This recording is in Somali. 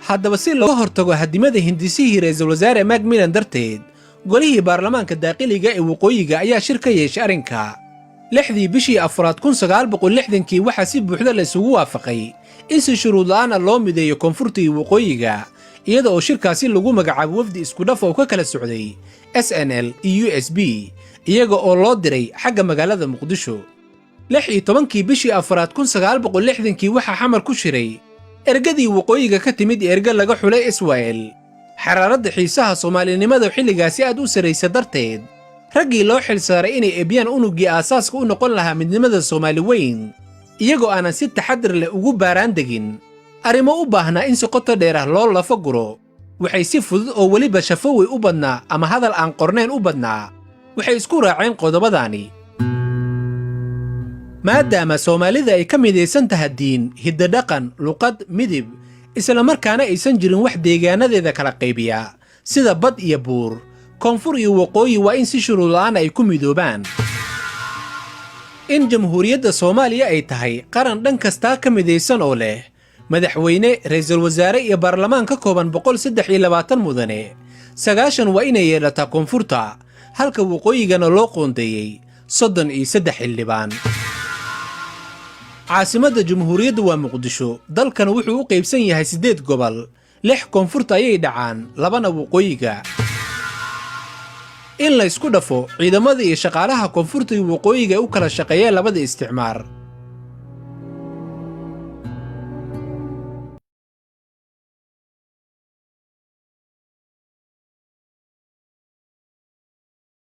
Haddaba, si looga hortago hadimada hindisihii Ra-iisul Wasaare Macmillan darteed, golihii baarlamaanka daaqiliga ee waqooyiga ayaa shir ka yeeshay arrinka. 6dii bishii afraad 1960kii waxaa si buuxda la isugu waafaqay in si shuruud la'aana loo mideeyo koonfurta iyo waqooyiga, iyada oo shirkaasi lagu magacaabo wafdi iskudhaf oo ka kala socday SNL iyo USP, iyaga oo loo diray xagga magaalada Muqdisho. 16kii bishii afraad 1960kii waxaa Xamar ku shiray ergadii waqooyiga ka timid ee erge laga xulay SYL. Xaraaradda xiisaha Soomaalinimada xilligaasi aad u sarraysa darteed, raggii loo xil saaray inay ebyaan unuggii aasaaska u noqon lahaa midnimada Soomaali weyn, iyagoo aanan si taxadir leh ugu baaraan degin arrimo u baahnaa in si qoto dheer ah loo lafa guro, waxay si fudud oo weliba shafowey u badnaa ama hadal aan qornayn u badnaa, waxay isku raaceen qodobadaani: maadaama Soomaalida ay ka midaysan tahay diin, hiddodhaqan, luqad, midib, islamarkaana aysan jirin wax deegaanadeeda kala qaybiya sida bad iyo buur, koonfur iyo waqooyi waa in si shuruud la'aan ay ku midoobaan. In Jamhuuriyadda Soomaaliya ay tahay qaran dhan kastaa ka midaysan oo leh madaxweyne, ra'iisul wasaare iyo baarlamaan ka kooban 123 mudane, 90 waa inay yeelataa koonfurta, halka waqooyigana loo qoondeeyey 33 xildhibaan. Caasimadda jamhuuriyadda waa Muqdisho. Dalkan wuxuu u qaybsan yahay siddeed gobol: lix koonfurta ayay dhacaan, labana waqooyiga. In laysku dhafo ciidamada iyo shaqaalaha koonfurta iyo waqooyiga ee u kala shaqeeya labada isticmaar.